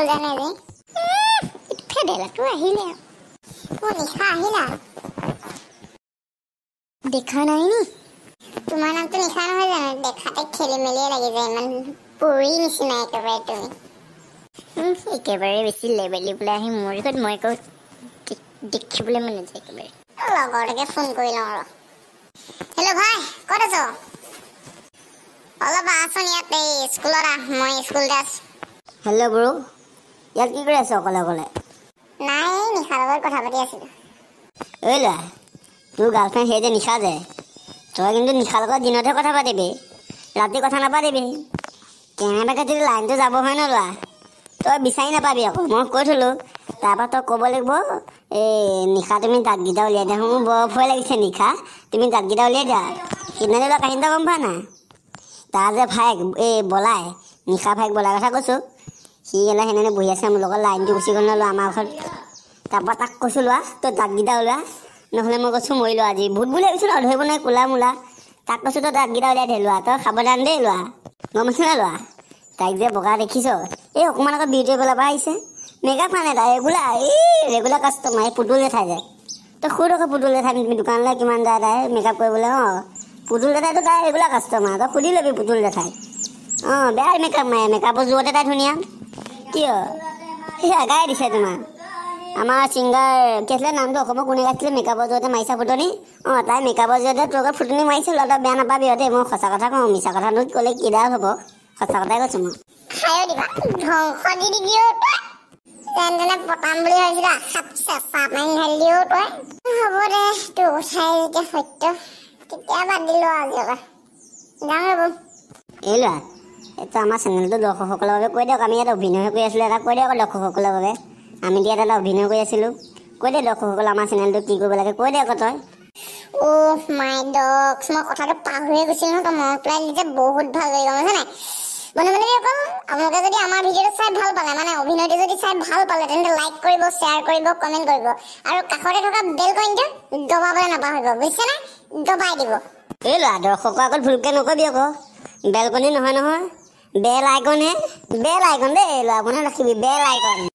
গ'ল জানে আজি। ফেডেলাটো আহিলে। অ' নিশা আহিলা? দেখা নাই নি? তোমাৰ নামটো নিশা নহয় জানো? দেখাতে খেলি মেলিয়ে লাগি যায়, ইমান পৰি নিচিনা একেবাৰে তুমি। একেবাৰে বেছি লেবেলি পেলাই আহি মোৰ ঘৰত, মই আকৌ দেখিবলৈ মন নাযায় একেবাৰে। লগৰটোকে ফোন কৰি লওঁ আৰু। হেল্ল' ভাই, ক'ত আছ? অলপ আহচোন ইয়াত, এই স্কুলত আহ, মই স্কুলতে আছো। হেল্ল' ব্ৰ, ইয়াত কি কৰি আছ অকলে অকলে? নাই, নিশাৰ লগত কথা পাতি আছিলো। ঐ ল'ৰা, তোৰ গাৰ্লফ্ৰেণ্ড সেই যে নিশা যে, তই কিন্তু নিশাৰ লগত দিনতহে কথা পাতিবি, ৰাতি কথা নাপাতিবি। কেনেবাকৈ যদি লাইনটো যাব হয় ন ল'ৰা, তই বিচাৰি নাপাবি আকৌ, মই কৈ থলোঁ। তাৰপৰা তই ক'ব লাগিব, এই নিশা তুমি দাঁতকেইটা উলিয়াই দিয়া, মোৰ বৰ ভয় লাগিছে নিশা, তুমি দাঁতকেইটা উলিয়াই দিয়া। সিদিনা ল'ৰা কাহিনীটো গম পোৱা নাই? তাৰ যে ভায়েক এই বলাই, নিশা ভায়েক বলাই কথা কৈছোঁ, সি গ'লে সেইদিনা বহি আছে মোৰ লগত, লাইনটো গুচি গ'ল ন ল'ৰা আমাৰ ঘৰত। তাৰপৰা তাক কৈছোঁ, লোৱা তই দাঁতকেইটা ওলোৱা, নহ'লে মই কৈছোঁ মৰিলো আজি, ভূত বুলি ভাবিছোঁ ন, ধৰিব নোৱাৰি কোলা মোলা। তাক কৈছোঁ তই দাঁতকেইটা উলিয়াই দে লোৱা, তই সাৱধান দেই লোৱা, গম পাইছ নাই লোৱা? তাইক যে বগা দেখিছ, এই অকণমান আকৌ বিউটি পাৰ্লাৰৰ পৰা আহিছে, মেকআপ মানে তাই ৰেগুলাৰ, এই ৰেগুলাৰ কাষ্টমাৰ, এই পুতুল জেঠাই যে, তই সুধ আকৌ পুতুল জেঠাই তুমি দোকানলৈ কিমান যায় তাই মেকআপ কৰিবলৈ। অঁ, পুতুল জেঠাইতো তাই ৰেগুলাৰ কাষ্টমাৰ, তই সুধি ল'বি পুতুল জেঠাই। অঁ, বেয়া মেকআপ মাৰে, মেকআপৰ জোৰতে তাই ধুনীয়া। কিয় সেয়া গাই দিছে তোমাৰ আমাৰ ছিংগাৰ কি আছিলে নামটো, অসমৰ কোনে গাইছিলে মেকআপৰ জোৰতে মাৰিছা ফুটনি? অঁ, তাই মেকআপৰ জোৰতে তোৰ লগত ফুটনি মাৰিছে ল'ৰা, তই বেয়া নাপাবি দেই, মই সঁচা কথা কওঁ, মিছা কথানো ক'লে কিডাল হ'ব, সঁচা কথাই কৈছোঁ মই। খায়ো দিবা, ধ্বংস দি দিবি অ' তই। যেন তেনে পতাম বুলি ভাবিছিলো, আশাত চেঁচা পানী ঢালি দিও তই। হ'ব দে, তোৰ কথাই যেতিয়া সত্য তেতিয়া বাদ দিলো আজিৰ পৰা, যাম ৰ'ব। এই ল'ৰা, এইটো আমাৰ চেনেলটো দৰ্শকসকলৰ বাবে কৈ দিয়ক, আমি ইয়াত অভিনয় কৰি আছিলোঁ, এটা কৈ দিয়ক আকৌ দৰ্শকসকলৰ বাবে, আমি ইয়াত এটা অভিনয় কৰি আছিলোঁ, কৈ দে দৰ্শকসকল আমাৰ চেনেলটো কি কৰিব লাগে, কৈ দে আকৌ তই। অ' মাই ডগছ, মই কথাটো পাহৰিয়ে গৈছিলো নহয়, তই মনত পেলাই দিলি যে বহুত ভাল লাগি গম পাইছা নাই? বন্ধু বান্ধৱীসকল, আপোনালোকে যদি আমাৰ ভিডিঅ'টো চাই ভাল পালে, মানে অভিনয়টো যদি চাই ভাল পালে, তেন্তে লাইক কৰিব, শ্বেয়াৰ কৰিব, কমেণ্ট কৰিব আৰু কাষতে থকা বেল কইনটো দবাবলৈ নাপাহৰিব, বুজিছেনে? দবাই দিব। এই ল'ৰা, দৰ্শকৰ আগত ভুলকৈ নকবি আকৌ, বেলকনি নহয় নহয়, বেল আইকনহে, বেল আইকন দেই ল'ৰা, মনত ৰাখিবি, বেল আইকন।